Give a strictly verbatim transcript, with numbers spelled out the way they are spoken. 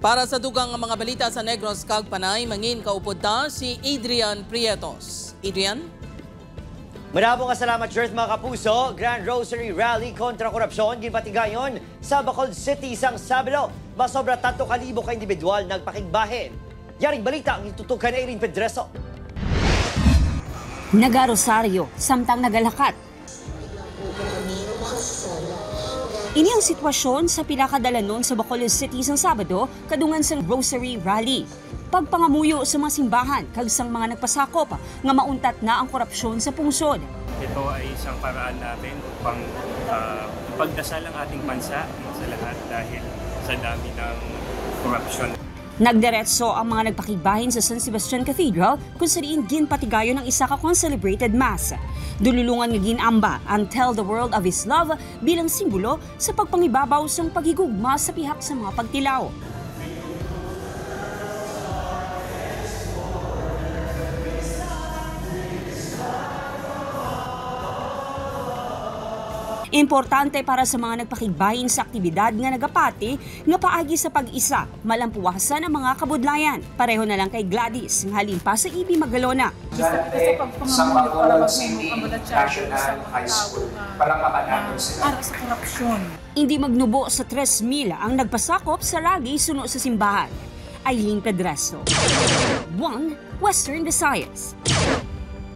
Para sa dugang nga mga balita sa Negros kag Panay, mangin kaupod ta si Adrian Prietos. Adrian? Madamo nga salamat, Jers, mga kapuso. Grand Rosary Rally kontra korupsyon ginpatigayon sa Bacolod City sang Sabado. Masobra tatlo ka libo ka individual nagpakigbahin. Yaring balita ang itutukan ni Eileen Pedreso. Nagarosaryo samtang nagalakat. Ini ang sitwasyon sa pila ka dalanon sa Bacolod City sang Sabado, kadungan sang Rosary Rally. Pagpangamuyo sa mga simbahan kag sang mga nagpasakop nga mauntat na ang korupsyon sa pungsod. Ito ay isang paraan natin upang ah, pagdasal ang ating bansa sa lahat dahil sa dami ng korupsyon. Nagdiretso ang mga nagpakigbahin sa San Sebastian Cathedral, kung sa diin ginpatigayon ang isa ka concelebrated mass. Dululungan nga gin-amba ang Tell the World of His Love bilang simbolo sa pagpangibabaw sang paghigugma sa pihak sa mga pagtilaw. Importante para sa mga nagpakigbahin sa aktibidad nga nagapati nga paagi sa pag-isa, malampuwasan ang mga kabudlayan. Pareho na lang kay Gladys, nga halin pa sa E B Magalona. Basta kita sa pagpangamuyo para maghimo ang Bacolod City National High School. Palakpakan natin sila. Para sa korupsyon. Hindi magnubo sa tres mil ang nagpasakop sa rally suno sa simbahan. Eileen Pedreso, One Western Visayas.